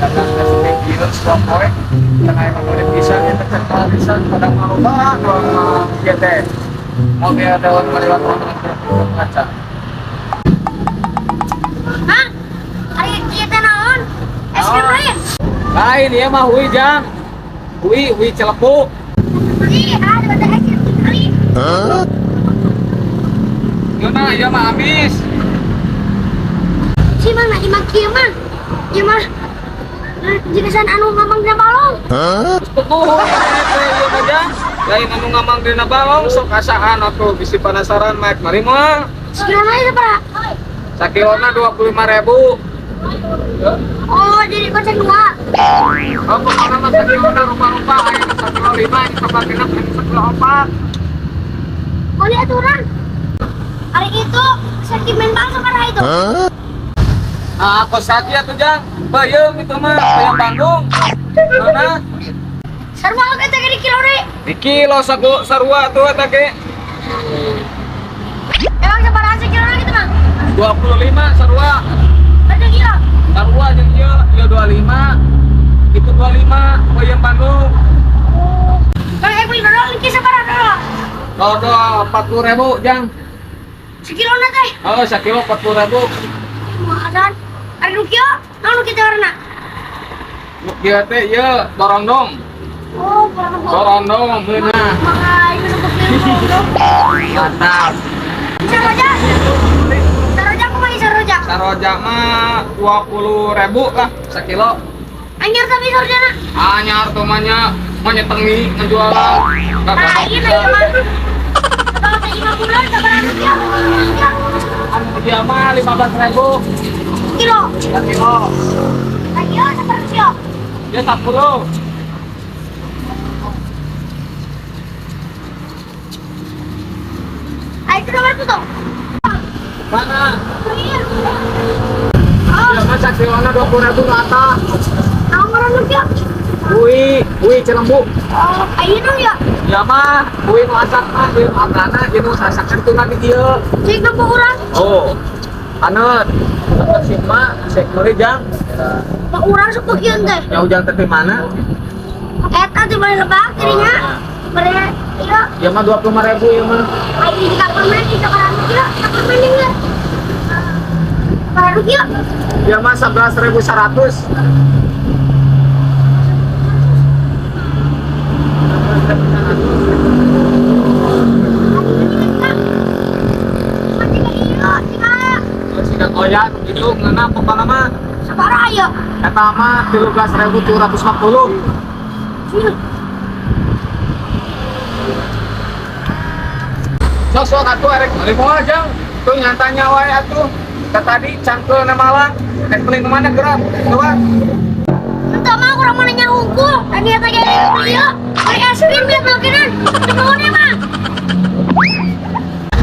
Dagang es krim ieu poe. Karena emang udah bisa kita cekal bisa kadang mau bah kalau ieu teh. Mobil daun meliwat kaca. Hah? Ari ieu teh naon? Es krim lain? Lain ieu mah hui, Jang. Hui, hui celepuk. Ih, ada ada es krim kali. Ngeunah ieu mah amis. Si Mang, nah imah kieu Mang. Ieu mah jigasan anu ngamang dina balong. Tuh, teh ieu mah, Jang. Lain anu ngamang dina balong, sok asaan atuh bisi penasaran mek mari moal. Sakilona itu, Pak? Sakilona 25.000. Oh, jadi kocek dua. Oh, pokoknya mah sakilona rupa-rupa, aya nu sakilo 5, aya nu 6, aya nu sakilo 4. Boleh aturan. Hari itu sentimen bangsa pada itu. Ah, kos kaki atuh, Jang. Peuyeum itu mah, peuyeum Bandung. Mana? Sarua oge teh di kilo deh. Di kilo saku sarua tuh eta ge. Emang sabaraha sekilo gitu, Mang? 25 sarua. Berarti kilo. Sarua jeung ieu, ieu 25. Itu 25 peuyeum Bandung. Oh. Kalau beli dodol iki sabaraha dodol? Dodol 40.000, Jang. Sekilo na teh. Oh, sakilo 40.000. Mahasan. Ari nu kieu, naon nu kieu warna? Nu kieu teh ieu dorondong. Oh, borondong. Dorondong meunah. Maka ini sebut borondong. Mantap. Saroja. Saroja kumaha saroja? Saroja mah 20.000 lah sakilo. Anyar tapi sarojana. Anyar tuh mah nya mah nyetengi ngejualan. Nah, ini ieu mah. Kalau teh imah bulan sabaraha nu kieu? Anu dia mah 15.000 Kilo. sakilo. Ayo sabaraha kilo? Dia 10. Ayo itu nomor tuh. Mana? Iya. Oh, Ya mah sakilona 20.000 nu atas. naon ngaran nu kieu? Hui, hui celembu. Oh, ayo dong ya. Ya mah, hui nu asak mah, hui nu agana, ieu nu sasakan tuh di dieu. Cik nempo urang. Oh. Anet. Sih mah, sek meuli, Jang. Pak urang sok kieu teh. Ya hujan teh di mana? Eta teh bari lebak dirinya. Bari iya. Ya mah 25.000 ya mah. Ayo di permen di sabaraha nu kieu? Permen ini. Sabaraha nu kieu? Ya mah 11.100. Siga goyang gitu ngeunah pokona mah. Sabaraha ya? Eta mah 13.750. Sok sok atuh arek meuli moal, Jang. Tuh nyantanya wae atuh. Ka tadi cangkeulna malang. Rek meuli nu mana geura? Keluar. Entah mah urang mana nya unggul. Tadi eta ge ieu. Beli es krim ya makinan. Nuhun ya mah.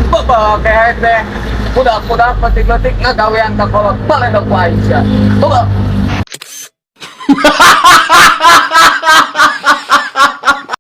Bebek kayak deh. Budak-budak petik-petik ngagawean ka kolot baledog ku aing sia. Bebek.